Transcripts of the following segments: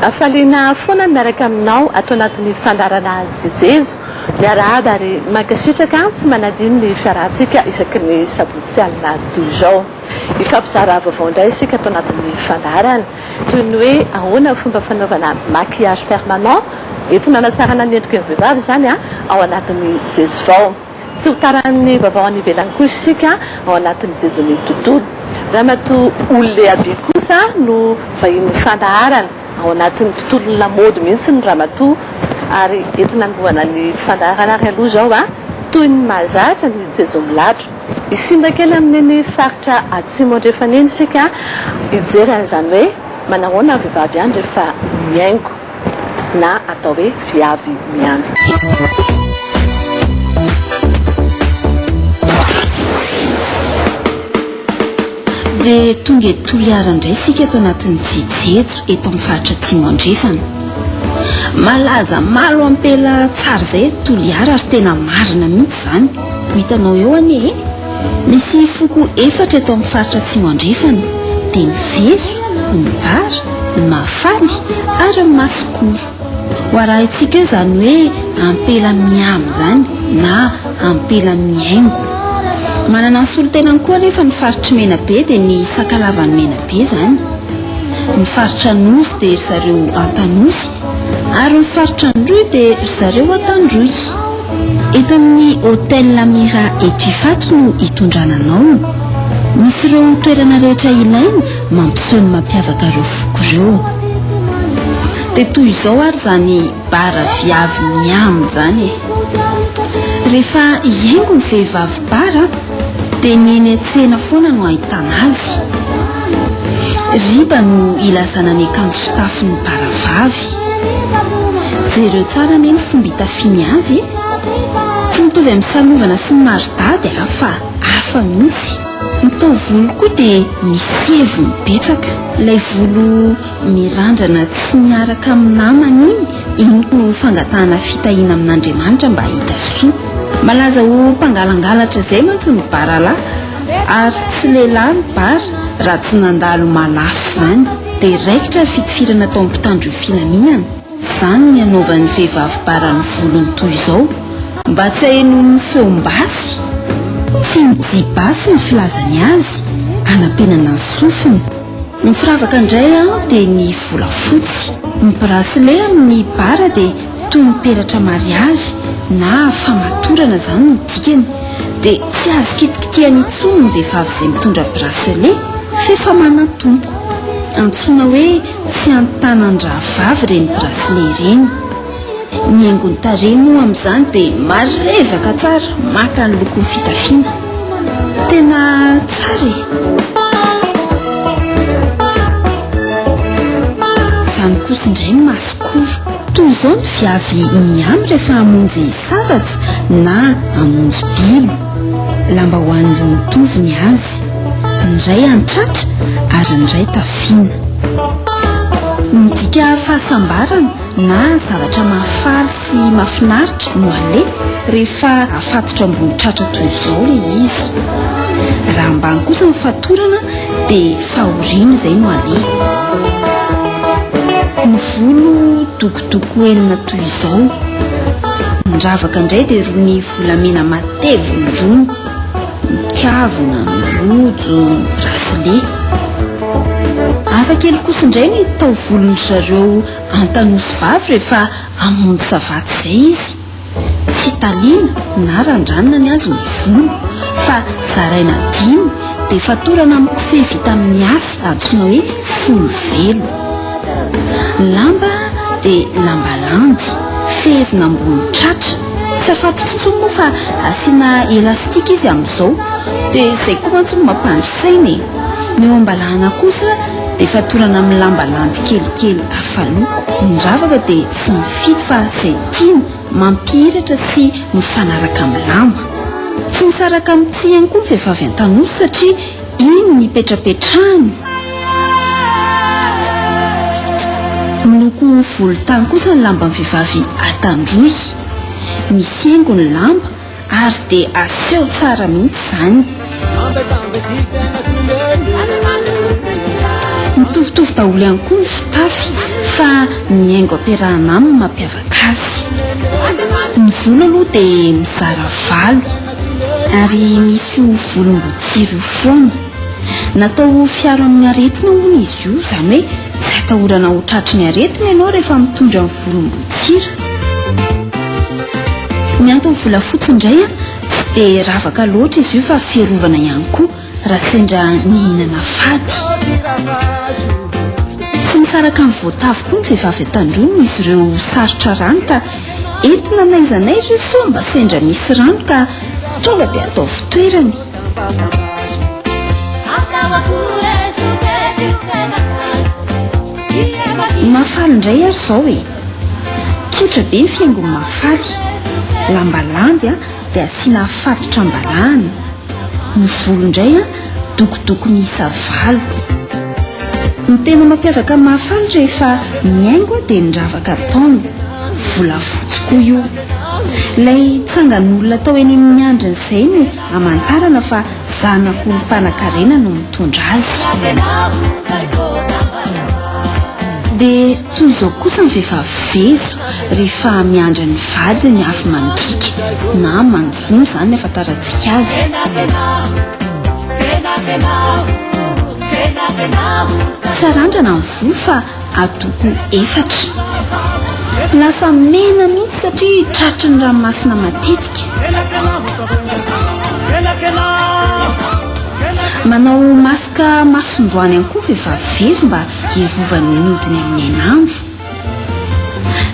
Hafaliana foana ny miaraka aminao ato anatin'ny fandaharana Jejezo. Miarahaba ary mankasitraka tsy manadino ny fiarahantsika isaky ny sabotsy alina toy izao. Hifampizara vaovao indray isika ato anatin'ny fandaharana. Toy ny hoe ahoana ny fomba fanaovana maquillage permanent entina hanatsarana ny endriky ny vehivavy izany ao anatin'ny jejo vao. Tsy ho taran'ny vaovao any ivelany kosa isika ao anatin'ny jejon'ny tontolo. Ramatoa Oulé Abi kosa no vahinin'ny fandaharana. Ao anatin'ny tontolon'ny lamaody mihitsy ny ramatoa ary entina hanombohana ny fandaharana ary aloha izao toy ny mahazatra ny jejo milatro. Hisinda kely amin'iny faritra atsimo andrefana iny isika hijery an'izany hoe manahoana ny vehivavy any rehefa mihaingo na atao hoe viavy miano. Dia tonga eto Toliara indray isika ato anatin'ny Jejojejo eto amin'ny faritra Atsimo Andrefana. Malaza malo ampela tsara izay eto Toliara ary tena marina mihitsy izany. Ho hitanao eo anie e! Misy foko efatra eto amin'ny faritra Atsimo Andrefana, dia ny Vezo, ny Bara, ny Mahafaly ary ny Masikoro. Ho arahintsika eo izany hoe ampela miamy izany na ampela mihaingo. Manana ny solontenany koa anefa ny faritr'i Menabe dia ny Sakalavan'i Menabe izany. Ny faritra Anosy dia ry zareo Antanosy ary ny faritra Androy dia ry zareo Antandroy. Eto amin'ny Hotel Mira eto Ifato no hitondrana anao. Misy ireo toerana rehetra ilaina mampiseho ny mampiavaka ireo foko ireo. Dia toy izao ary izany bara viavy miam izany e. Rehefa hihaingo ny vehivavy bara dia ny eny an-tsena foana no ahitana azy. Riba no ilazana ny akanjo fitafin'ny bara vavy. Jereo tsara anie ny fomba itafiany azy e. Tsy mitovy amin'ny salovana sy ny maridady fa hafa mihitsy. Ny taovolo koa dia misy heviny betsaka. Ilay volo mirandrana tsy miaraka amin'ny namany iny, iny no fangatahana fitahiana amin'Andriamanitra mba hahita soa. Malaza ho mpangalangalatra izay mantsy ny baralahy ary tsy lehilahy ny bara raha tsy nandalo malaso izany. Dia raikitra ny fitifirana tao amin'ny mpitandro ny filaminana. Izany ny hanaovan'ny vehivavy bara ny volony toy izao mba tsy hahenoany ny feom-basy. Tsy mijia-basy ny filazany azy, hanampenana ny sofina. Ny firavaka indray dia ny volafotsy. Ny bracelet amin'ny bara dia toy ny peratra mariazy na famatorana izany no dikany. Dia tsy azo kitikitihana intsony ny vehivavy izay mitondra bracelet f'efa manan-tompo. Antsoina hoe tsy an-tanan-drahavavy ireny bracelet ireny. Ny haingon'ny tarehy moa amin'izany dia marevaka tsara maka ny lokon'ny fitafiana. Tena tsara e! Izany kosa indray ny masikoro. Toy izao ny viavy miamy rehefa hamonjy savatsa na hamonjy bilo. Lambahoany roa mitovy ny azy. Ny iray an-tratra ary ny iray tafiana. Midika fahasambarana na zavatra mahafaly sy mahafinaritra no aleha rehefa afatotra ambony tratra toy izao ilay izy. Raha ambany kosa ny fatorana dia fahoriana izay no aleha. Ny volo dokodoko enina toy izao. Ny ravaka indray dia rony volamena matevina rony, ny kavina, ny rojo, ny bracelet. Hafa kely kosa indray ny taovolon-dry zareo Antanosy vavy rehefa hamonjy savaty izay izy. Tsy taliana na randranina ny azy ny volo fa zaraina dimy dia fatorana amin'ny kofehy vita amin'ny hasy antsoina hoe folovelo. Ny lamba dia lamba landy, fehezina ambony tratra. Tsy afatotra intsony moa fa asiana elastika izy amin'izao dia izay koa mantsy no mampandry saina e! Ny eo am-balahana kosa dia fatorana amin'ny lamba landy kelikely hafa loko. Ny ravaka dia tsy mifidy fa izay tiana, mampihiratra sy mifanaraka amin'ny lamba. Tsy misaraka amin'ny tsihy ihany koa ny vehivavy Antanosy satria iny no ipetrapetrahany. Miloko volontany kosa ny lamban'ny vehivavy Antandroy. Misy haingo ny lamba Ary dia aseho tsara mihitsy izany. Mitovitovy daholo ihany koa ny fitafy fa ny haingo ampiarahana aminy mampiavaka azy. Ny volo aloha dia mizara valo ary misy io volom-boatsiro io foana. Natao ho fiaro amin'ny aretina hono izy io, izany hoe tsy atahorana ho tratry ny aretina ianao rehefa mitondra ny volom-boatsira. Ny anton'ny volafotsy indray tsy dia ravaka loatra izy io fa fiarovana ihany koa. Raha sendra nihinana fady. Tsy misaraka amin'ny voatavo koa ny vehivavy Antandroy noho izy ireo sarotra rano ka entina n'aiza n'aiza io sao mba sendra misy rano ka tonga dia atao fitoerany. Ny Mahafaly indray ary izao e! Tsotra be ny fihaingon'ny Mahafaly. Lamba landy dia asiana fatotra ambalahana. Ny volo indray an, dokodoko miisa valo. Ny tena mampiavaka ny Mahafaly rehefa mihaingo dia ny ravaka ataony. Volafotsy koa io. Ilay tsangan'olona atao eny amin'ny andriny izay no amantarana fa zanak'olom-panankarena no mitondra azy. Dia toy izao kosa ny vehivavy vezo rehefa miandry ny vadiny avy mandriaka na manjono izany ny ahafantarantsika azy. Tsy arandrana ny volo fa atoko efatra. Lasa mena mihitsy satria tratry ny ranomasina matetika. Manao masque masonjoany ihany koa ny vehivavy vezo mba hiarovany ny hodiny amin'ny hainandro.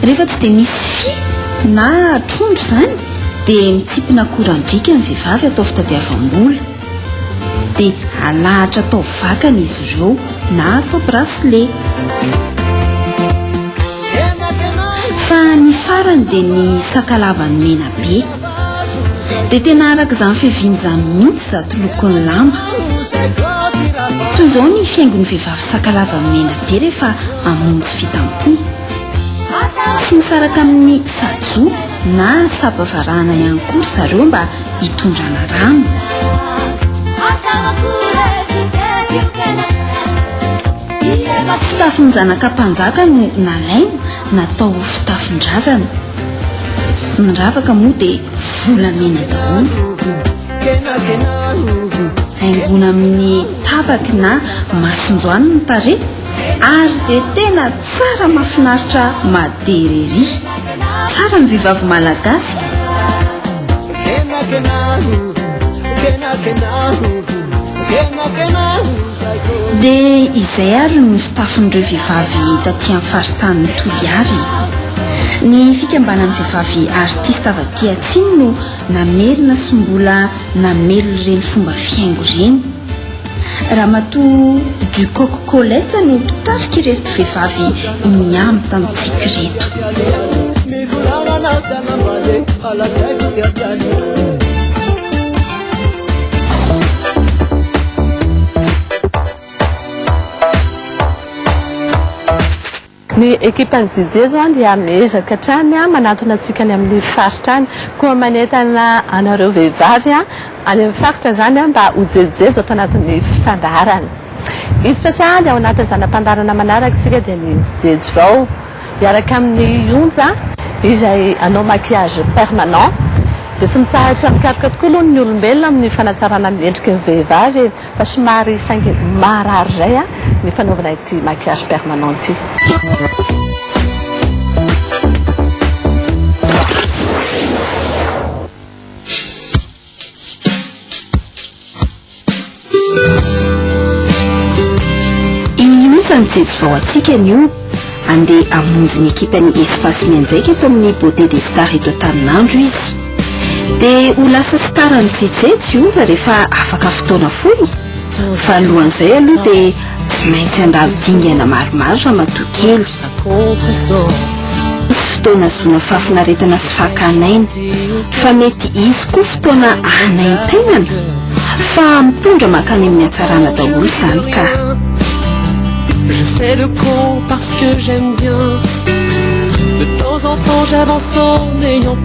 Rehefa tsy dia misy fia na trondro izany dia mitsimpona akorandriaka ny vehivavy atao fitadiavam-bola. Dia alahatra atao vakana izy ireo na atao bracelet. Fa ny farany dia ny sakalavan'ny Menabe. Dia tena araka izany fiaviany izany mihitsy izato lokon'ny lamba. Toy izao ny fihaingon'ny vehivavy sakalava Menabe rehefa hamonjy fitampoha. Tsy misaraka amin'ny sajo na saba varahana ihany koa ry zareo mba hitondrana rano. Fitafin'ny zanaka mpanjaka no nalaina natao ho fitafin-drazana. Ny ravaka moa dia volamena daholo. Haingoina amin'ny tabaky na masonjoany ny tarehy ary dia tena tsara mahafinaritra madera ery. Tsara ny vehivavy malagasy e! Dia izay ary ny fitafin'ireo vehivavy taty amin'ny faritanin'i Toliara e! Ny fikambanan'ny vehivavy artista avy aty atsimo no namerina sy mbola namelona ireny fomba fihaingo ireny. Ramatoa Ducock Colette no mpitarika ireto vehivavy miamy tamintsika ireto. Ny ekipan'ny Jijezo dia miezaka hatrany manatona antsika any amin'ny faritra any. Koa manentana anareo vehivavy any amin'ny faritra izany mba ho jejojejo ato anatin'ny fandaharana. Hiditra sahady ao anatin'ny zana-pandaharana manaraka isika dia ny Jejo vao. Hiaraka amin'i Onja izay hanao maquillage permanent. Dia tsy mitsahatra mikaroka tokoa aloha ny olombelona amin'ny fanatsarana ny endriky ny vehivavy e! Fa somary saingy maharary izay ny fanaovana ity maquillage permanent ity. I Onja no jejy vao antsika anio. Andeha hamonjy ny ekipan'ny Espace Mianjaika eto amin'ny Beauté des Stars eto Antaninandro izy. Dia ho lasa star an'i Jejy i Onja rehefa afaka fotoana fohy. Fa alohan'izay aloha dia tsy maintsy handalo dingana maromaro ramatoa kely. Hisy fotoana ahazoana fahafinaretana sy fakan'aina, fa mety hisy koa fotoana hanaintainana, fa mitondra mankany amin'ny hatsarana daholo izany ka. Je fais le con parce que j'aime bien De temps en temps j'avance en ayant peur.